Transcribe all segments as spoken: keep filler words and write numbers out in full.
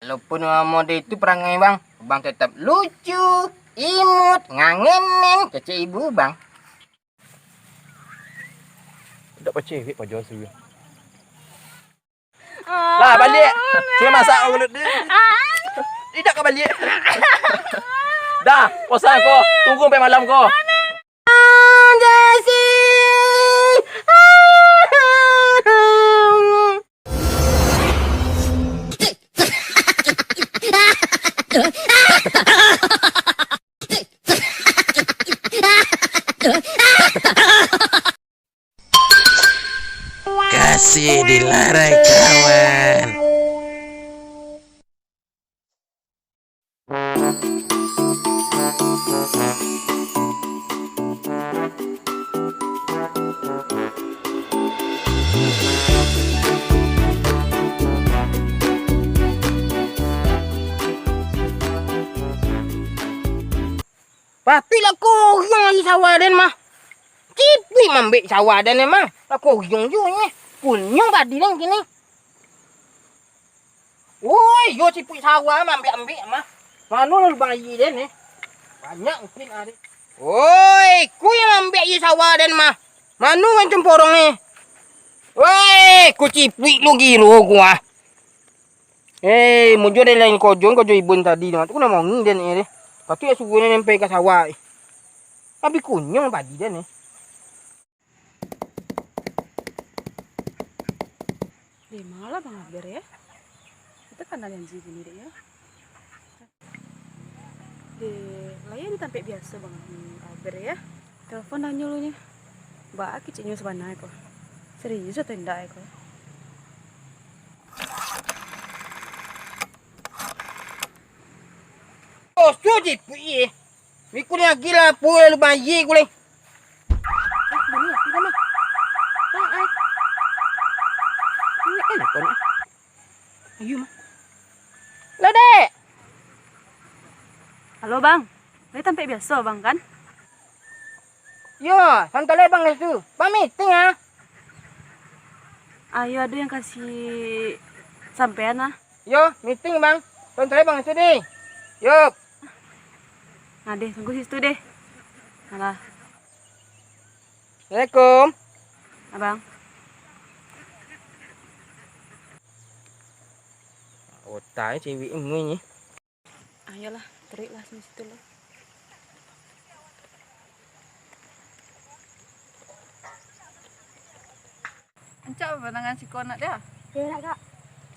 Walaupun Bang Mode itu parangai Bang, Bang tetap lucu, imut, ngangenin, kecek ibu Bang. Dak pacewek pajo suruh. Lah, baliak. Sudah masak mulut dia. Tidak ka baliak. Dah, bosan ko. Tunggu sampai malam ko. Kasih dilarai kawan. Patuik lah koriang aia sawah den mah. Cipuik mambek sawah den emang. Lah koriang juo nyo. Kuniang padi den kini. Woi, yo cipuik sawah mambek-ambek mah. Mano lah lubang aia den eh? Banyak mungkin ari. Woi, ku yang mambek aia sawah den mah. Mano kan cemporong eh? Woi, ku cipuik lu giro ku ah. Eh, mujo dek lain kojo, kojo ibun tadi tu. Aku nak mongi den eh. Patuik suruah den sampai ka sawah eh. Tapi kuniang padi den eh. Deh, ma lah Bang Aber ya? Kita kanal janji gini dek ya. Deh, lah ya di tampek biaso Bang Aber ya. Telepon tanyo lu nyo. Baa keceknyo sabana ko. Serius atau indak ko? Oh, suji pui. Miku ni lagi lah, pui lalu bayi ku leh. Ah, mana aku dah mah? Ah, ah. Ini kan apa ni? Ayo mah. Lo dek. Halo bang. Lai tampek biaso bang kan? Yo, santai lai bang ka situ. Bang meeting ah. Ayo ado yang kasi sampean ah. Yo, meeting bang. Santai lai bang ka situ deh. Yo. Nah deh, tunggu situ deh. Alah. Assalamualaikum. Abang. Otai cewek ini. Ayolah, tarik lah sini situ lah. Ancak pandangan siko nak dia? Yo nak kak.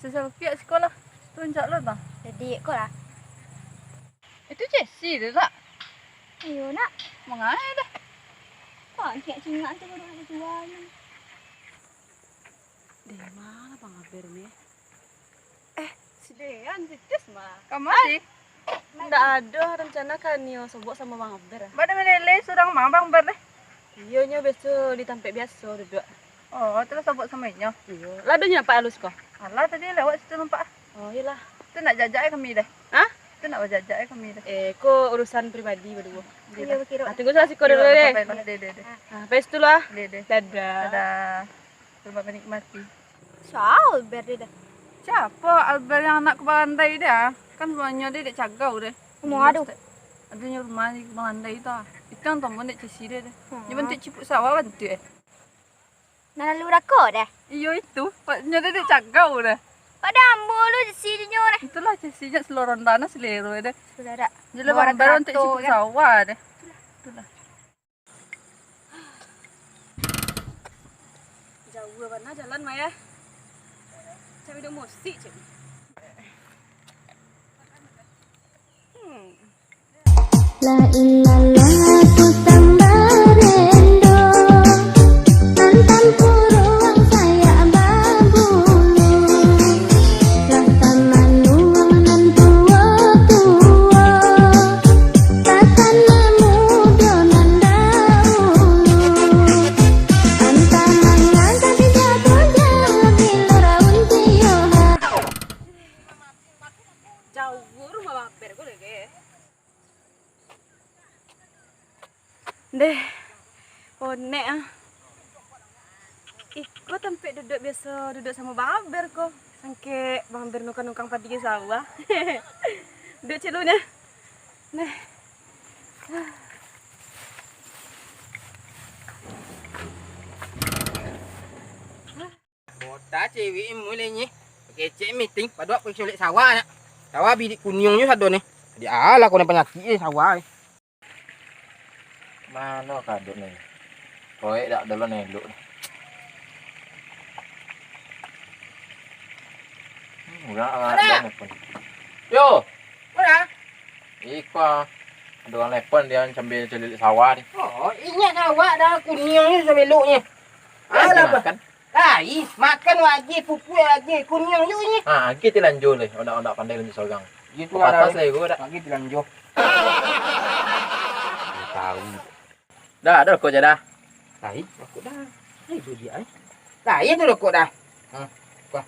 Sasal piak siko lah. Tu ancak lo tu. Jadi ko lah. Itu Jesse tu tak? Iyo nak. Mangai dah. Pakai cingak tu baru nak jual. Deh, mana Bang Aber ni? Eh, si Dean, Titis mah. Kama sih? Ndak ado rencana ka nio sobok samo Bang Aber. Bada malele surang mah Bang Aber deh. Iyo, nyo biaso di tampek biaso duduak. Oh, tu lah sobok samo inyo. Iyo. Lah ado nyo nampak alus ko? Alah, tadi lewat situ nampak. Oh, iyolah. Tu nak jajak eh kami deh. Hah? Tu nak bajajak eh kami deh. Eh, ko urusan pribadi baduo. Iyo, bakiro. Ah, tunggu salah siko dulu deh. Deh, deh, deh. Ah, pai situ lah. Deh, deh. Dadah. Dadah. Selamat menikmati. Sia Albert deh dah? Siapo Albert yang anak kepala landai deh ah? Kan rumahnyo deh dek Cagau deh. Rumah ado. Adonyo rumah di kepala landai tu ah. Itu yang tombon dek Cesi deh deh. Hmm. Nyo bantuak cipuik sawah bantuak eh. Nan lalu rako deh. Iyo itu, patnyo deh dek Cagau deh. Pada ambo lu Cesi nyo deh. Itulah Cesi nyo seluruh ronda nah selero deh. Sudah dak. Jelas Bang Bar bantuak cipuik sawah deh. Itulah. Jauah bana jalan mah, ya. Cak iduik musik, cak. Hmm. La ilallah, ku tambah rendo, mantan puruang sayak babulu. Lah tamanuang nan tuo-tuo, tatanak mudo nan daulu. Antah mangangkak di jatuah jalan, bilo raun tio ha. Jauah rumah Baber ko lagi. Deh, konek ah. Iko tampek duduak biaso duduak samo Baber ko. Sangkek Bang Ber nukang-nukang padi di sawah. Duduak ciek lu nyo. Nah. Bota cewek mulai nyi. Kecek meeting, paduak pun culek sawah nyo. Sawah bidik kuniang nyo sado ni. Jadi alah kau ni panyakik ni sawah ni. Mano kadok ni? Koek dak ado lo nyo elok ni. Hmm, urang Ada. Ado nelpon. Yo. Mana? Iko. Ado urang nelpon dia sambil caliak sawah ni. Oh, inyo sawah dah kuniang ni sambil eloknyo. Alah, Bang. Makan. Lai, makan wajib, pupuk wajib, kuniang yo ni. Ha, agi tilanjo leh, ondak-ondak pandai lanjo sorang. Gitu. Patas lah ego dak. Agi tilanjo. Tahu. Dah, dah rokok je dah. Lai, rokok dah. Lai tu dia ai. Lai tu rokok dah. Ha, kau.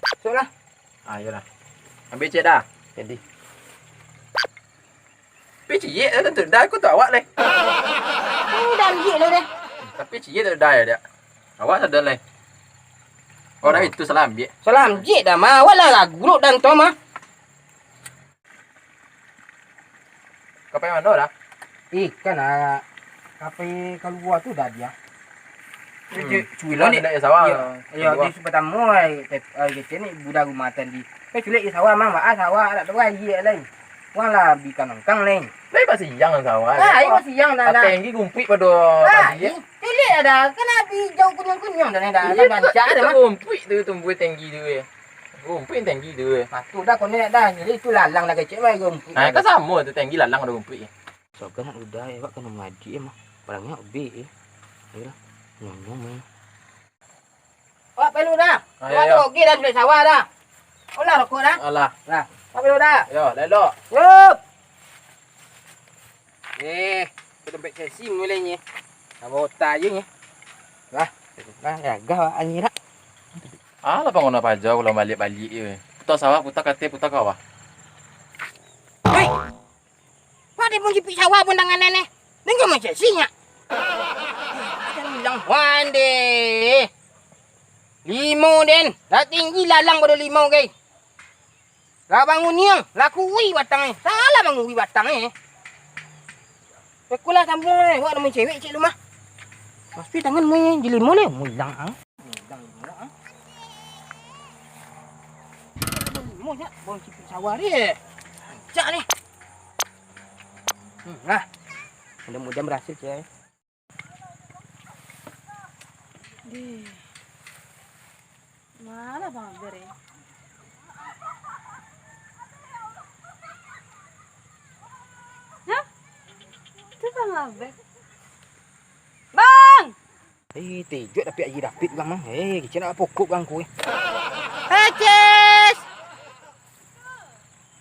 Masuklah. Ah, iyolah. Ambil cek dah. Jadi. Tapi ciek dah tentu. Dah aku tu awak leh. Ini dah ambil dah deh. Tapi ciek tu dah ya, dak. Awak sadar leh. Orang itu salah ambil. Salah ambil dah mah. Awak lah guruk dan tu mah. Kapai mano dah? Ikan ah. Kapai kalua tu dah dia. Cuilan ni. Dah sawah. Iyo, di pertama ai, ai kecil ni budak rumah tadi. Kau culik di sawah mang, ah sawah dak tahu aia lain. Wang lah bi kanongkang lain. Lai pasiang sawah. Ah, ai pasiang dah. Tenggi gumpuik pado padi. Culik ada. Kan abi jauh kunyung-kunyung dah dah. Rancak dah mah. Gumpuik tu tumbuh tenggi tu. Gumpuik tenggi tu. Matu dah konek dah. Jadi itu lalang dah kecil mah gumpuik. Ah, kan samo tu tenggi lalang ada gumpuik. Sogan nak udah, awak kena mangajik mah. Barangnya obik eh. Ayolah. Nyong-nyong eh. Awak perlu dah. Ah, awak tu oke dah, sudah sawah dah. Olah rokok dah. Alah. Nah, awak perlu dah. Yo, lelok. Yup. Eh, ke tempat sesi mulai ni. Sama otak je ni. Lah, lah, ya, gah awak anjing dak. Alah, bangun apa aja kalau balik-balik je. Putar sawah, putar katil, putar kawah. Hei! Padi pun jipik sawah pun tangan nenek. Nengok macam sinyak. Macam bilang, "Wan deh. Limo den. Lah tinggi lalang pado limo, gai. Lah banguniang, lah kuih batang eh. Salah bangui batang eh. Bekulah sambung eh. Wak nemu cewek cik lu mah. Pasti tangan mu eh. Jilimo leh. Mu hilang ang." Mudah-mudahan. Mudah-mudahan, bawang sipit sawah ni. Rancak ni. Hmm, nah. Mudah-mudahan berhasil, cewek. Dih. Mana Bang Abel, eh? Hah? Itu Bang Abel. Bang! Eh, tejok dapik aia dapik urang mah. Eh, kicik nak pokok urang ku, eh. Eh, Cis!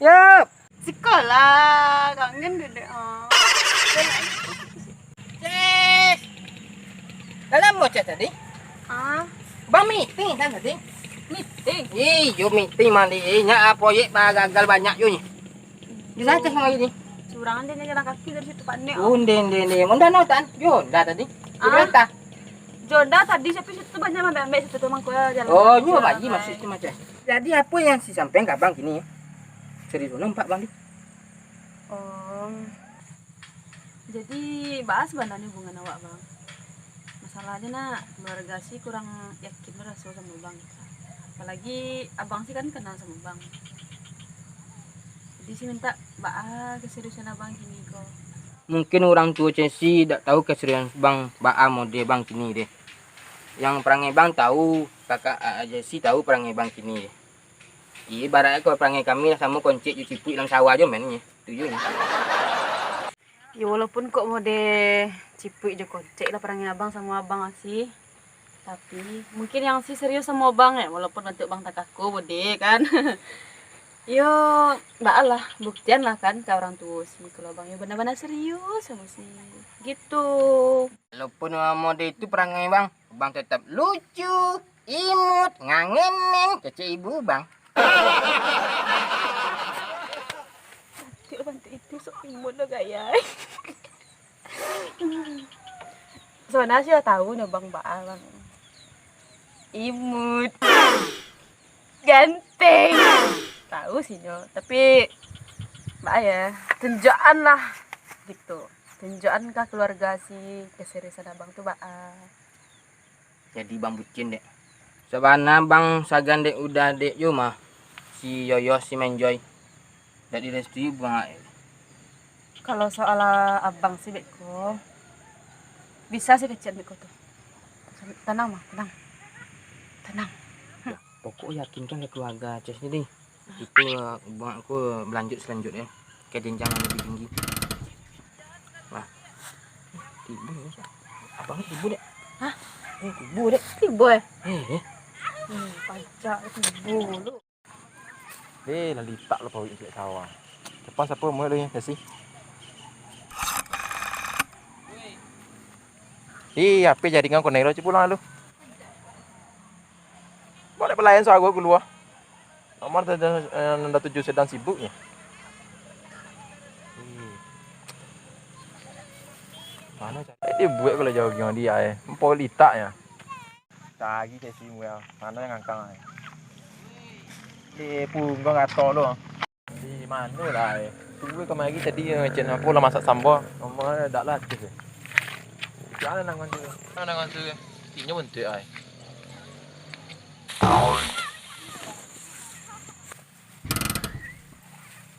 Yup! Sikolah, kangen dedek, ah. Cis! Dalam mo, Cis, tadi? Ah. Bang meeting kan tadi? Meeting? Iyo, meeting mah, Dik. Nyak, ah, proyek bah gagal banyak yo ni. Di sana Cis mah ni. Surang dia jalan kaki dari situ, Pak Nek. Oh, ndeh, ndeh, ndeh. Honda no, Tan? Yo, Honda tadi. Ah. Kereta. Honda tadi, tapi situ banyak ambil-ambil situ tu, mangko jalan. Oh, nyo bagi maksud tu macam. Jadi, apa yang si sampaikan ke abang kini? Serius nampak bang ni. Oh. Jadi, baa sabananyo hubungan awak, Bang? Masalahnya nak, keluarga si kurang yakin raso samo Bang. Apalagi abang si kan kenal samo Bang. Jadi si minta baa keseriusan abang kini ko. Mungkin urang tuo Cesi dak tahu keseriusan bang baa mode bang kini deh. Yang parangai bang tahu, kakak Cesi tahu parangai bang kini deh. Ibarat ko parangai kami lah samo koncek jo cipuik dalam sawah jo main nyo. Tuju nyo. Yo, walaupun kok mode cipuik jo koncek lah parangai abang samo abang asi. Tapi, mungkin yang si serius samo bang, eh, walaupun bantuak bang takako, bode, kan. Yo, baa lah, buktian lah, kan, ka urang tuo si, kalau bang yo bana-bana serius samo si. Gitu. Walaupun mode itu parangai bang, bang tetap lucu, imut, ngangenin, kecek ibu bang. Cantik bantik itu, sok imut lo gaya. Sabananyo sudah tahu nyo bang baa bang. Imut. Ganteng. Tahu sih nyo, tapi baa ya, tunjuakan lah gitu. Tunjuakan ka keluarga si keseriusan abang tu baa. Jadi bang bucin dek. Sabana bang sagan dek udah dek yo mah. Si Yoyo si Menjoy. Dak direstui bang. Kalau soal abang sih beko, bisa sih kecil beko tu. Tanang mah, tanang. Tanang. Pokok yakinkan ka keluarga Ces ni deh. Itu, eh, buat aku berlanjut selanjutnya ke jenjang yang lebih tinggi. Wah. Tibo ni. Abang ni tibo dek? Hah? Eh, tibo dek. Tibo eh? Eh, eh. Hmm, pacak tibo lu. Eh, lah litak lo pawik cek sawah. Lepas apa muat lu ya, Tesi? Eh, apa jaringan kau naik lo, cik pulang lu. Boleh pelayan suara keluar. Nomor tu, eh, enam tujuh sedang sibuk ni. Hmm. Mana cara? Eh, dia buat kalau jauh gini dia, eh. Empat litak ya. Cari cek si Muel. Mana yang ngangkang, eh? Di punggung atau lo. Di mana lah, eh? Tunggu kemari tadi, eh, cek napo lah masak sambal. Nomor dak lah aktif, eh. Jangan nang ngantu. Jangan nang ngantu, eh. Inyo bentuk, eh.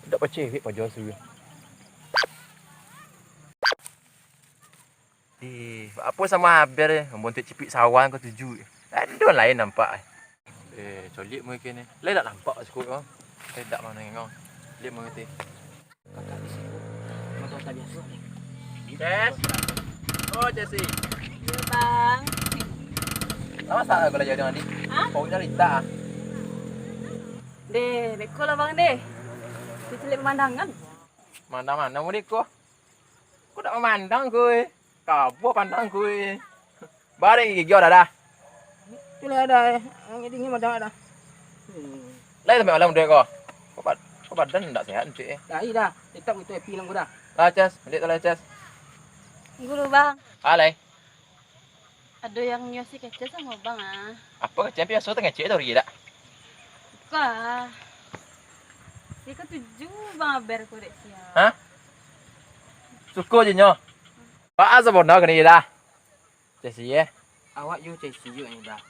Dak pacewek pajo asuh. Eh, apo samo habar eh, bontek cipik sawan ko tuju. Ado lain nampak. Eh, colik mungkin ni. Lai dak nampak siko ko. Eh, dak mano ngengong. Lihat mungkin. Kakak di siko. Motor tadi asuh ni. Ces. Oh, Cesi. Iya, Bang. Lama salah belajar dengan adik. Hah? Kau dah lita. Deh, beko lah, Bang, deh. Dicari pemandangan. Mandang mano murid ko? Ko dak mamandang ko, eh. Kabuah pandang ko, eh. Barek gigi dah dah. Tu lah dah, eh. Angin dingin madak dah. Hmm. Lai sampai malam duit ko. Ko bad-, ko badan dak sehat, Cik, eh. Lai dah. Tetap itu happy lang ko dah. Lah, Ces. Balik tu lah, Ces. Guru, Bang. Ah, lai. Ado yang nyo si kecil samo bang ah. Apo kecil, biaso tangah cek tau ri dak? Bukan. Si katuju bang aber ko dek sia. Hah? Suko je nyo. Baa sabono kini dah. Cesi eh. Awak yo Cesi yo ni dah.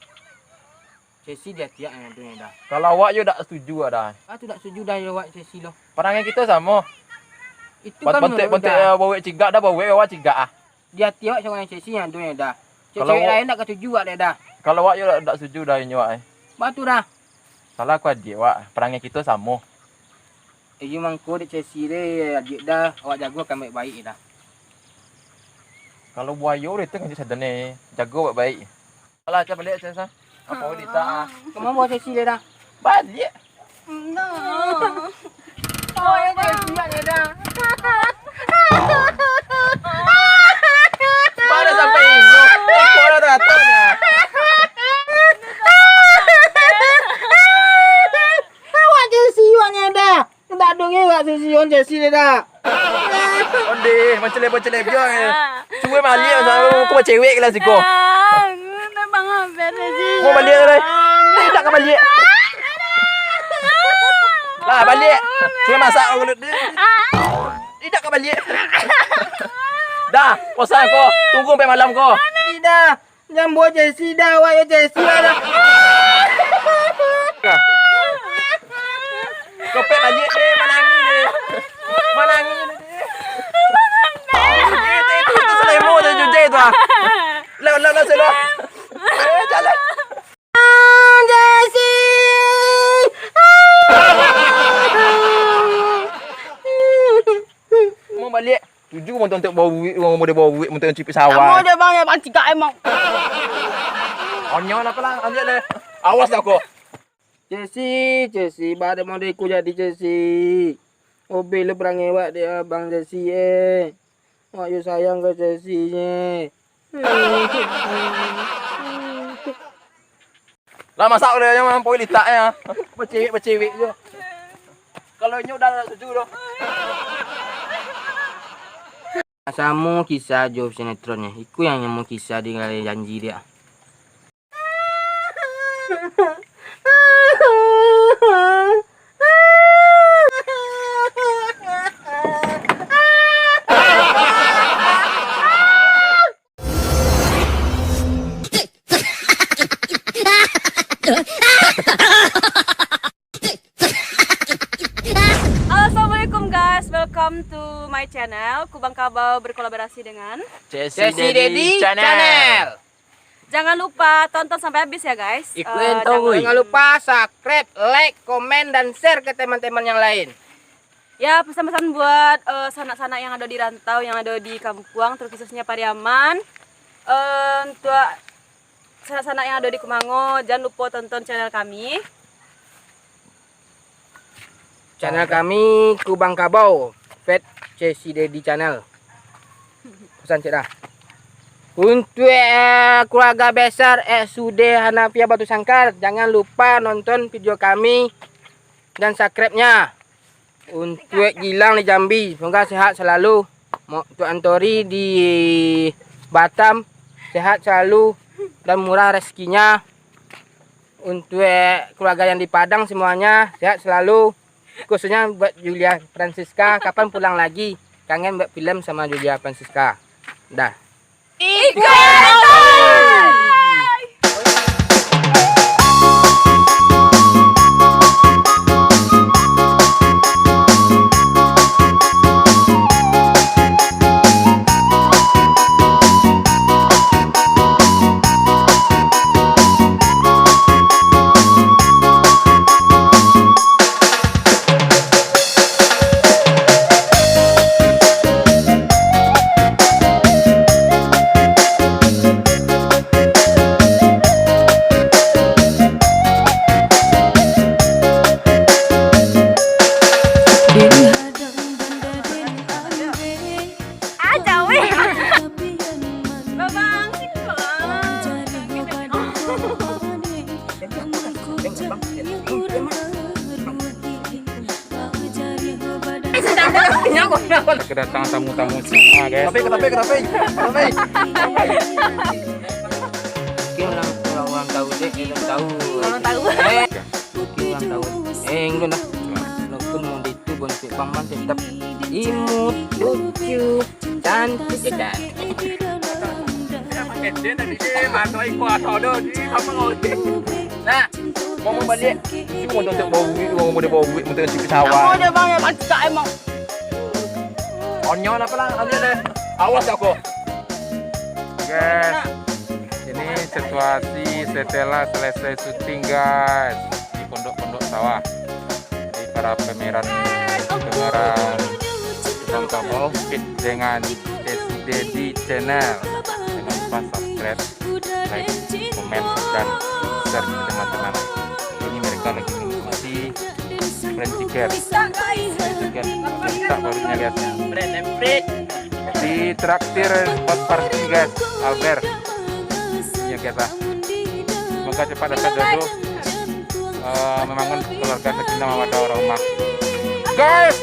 Cesi di ati awak yang ado ni dah. Kalau awak yo dak setuju dah. Ah tu dak setuju dah yo awak Cesi lo. Parangai kito samo. Itu kan menurut dah. Bontek-bontek bawek cigak dah, bawek awak cigak ah. Di ati awak samo Cesi yang ado ni dah. Cewek lain dak katuju awak dek dah. Kalau awak yo dak, dak setuju dah inyo awak eh. Baa tu dah. Salah ko adiak awak, parangai kito samo. Iyo mangko dek Cesi deh, adiak dah, awak jago kan baik-baik dah. Kalau buayo deh tu nganjuk sadan eh, jago baik-baik. Alah, Cah, baliak, Cah, Cah. Apo dita ah? Kama bawa Cesi deh dah? Baliak. No. Oh, ya, Cesi, ya, dah. Baru sampai inyo. Iko lah datangnyo. Awak Cesi, awak ni dah. Ndak ado ngirak susion Cesi deh dak. Ondeh, mancelep-mancelep biang eh. Cubo baliak masa ko bacewek lah siko. Ah, memang hampir Cesi. Mau baliak deh. Indak ka baliak. Lah baliak. Cubo masak mulut dia. Indak ka baliak. Dah, bosan ko. Tunggu sampai malam ko. Indak. Nyambo Cesi dah, awak yo Cesi lah dah. Kopek baliak deh, manangih deh. Manangih deh. Itu, itu, itu selemo tu, jujai tu ah. Lah, lah, lah, sudah. Eh, jalan. Ah, Cesi. Mau baliak. Tuju montok-montok bawuik, urang model bawuik, montok cipik sawah. Samo je bang, ya bang, cigak emang. Onyo lah, pelan, lanjut deh. Awas dah kok. Cesi, Cesi, baa dek model iko jadi Cesi. Obek lo perangai wak dek abang Cesi eh. Wak yo sayang ka Cesi eh. Lah masak udah yang mampu litak ya. Becewek-becewek je. Kalau inyo udah setuju doh. Samo kisah jo sinetron nyo. Iko yang namo kisah di janji dia. Welcome to my channel, Kubang Kabau berkolaborasi dengan Ceci Dedi Channel. Jangan lupa tonton sampai habis ya, guys. Ikutin Eh, terus. jangan Jangan lupa subscribe, like, komen, dan share ke teman-teman yang lain. Ya, pesan-pesan buat eh, sanak-sanak yang ada di rantau, yang ada di kampuang, terkhususnya Pariaman. Eh, untuk sanak-sanak yang ada di Kumango, jangan lupa tonton channel kami. Channel kami Kubang Kabau, Fat Ceci Dedi Channel. Pesan cek dah. Untuk eh, keluarga besar S U D Hanafiah Batu Sangkar, jangan lupa nonton video kami dan subscribe-nya. Untuk Gilang di Jambi, semoga sehat selalu. Mo- Untuk Antori di Batam, sehat selalu dan murah rezekinya. Untuk keluarga yang di Padang semuanya, sehat selalu. Khususnya buat Julia Francisca, kapan pulang lagi? Kangen buat film sama Julia Francisca. Dah. Ikutan! Aja weh. Babang, sini, Bang. Kedatangan tamu-tamu semua, guys. Tapi, tapi, tapi, tapi. Mungkin orang, orang tahu je, belum tahu. Belum tahu. Eh, mungkin orang tahu. Eh, enggak lah. Walaupun mau di itu bontuk Bang Man tetap imut, lucu, cantik, ya kan? Nah, mau balik. Cuma untuk bau duit, mau balik bau duit, mau tengok cukup sawah. Kamu ada bang yang macam emang. Onyon apa lah, nanti deh. Awas aku. Guys, ini situasi setelah selesai syuting, guys, di pondok-pondok sawah. Jadi para pemeran, pemeran Bang Kabau fit dengan S D D Channel. Jangan lupa subscribe, like, komen, dan share ke teman-teman. Ini mereka lagi menikmati fried chicken. Fried chicken. Minta barunya, guys. Ditraktir buat party, guys. Albert. Iya, guys, ah. Semoga cepat dapat jodoh. Eh, membangun keluarga sakinah mawaddah warahmah. Guys,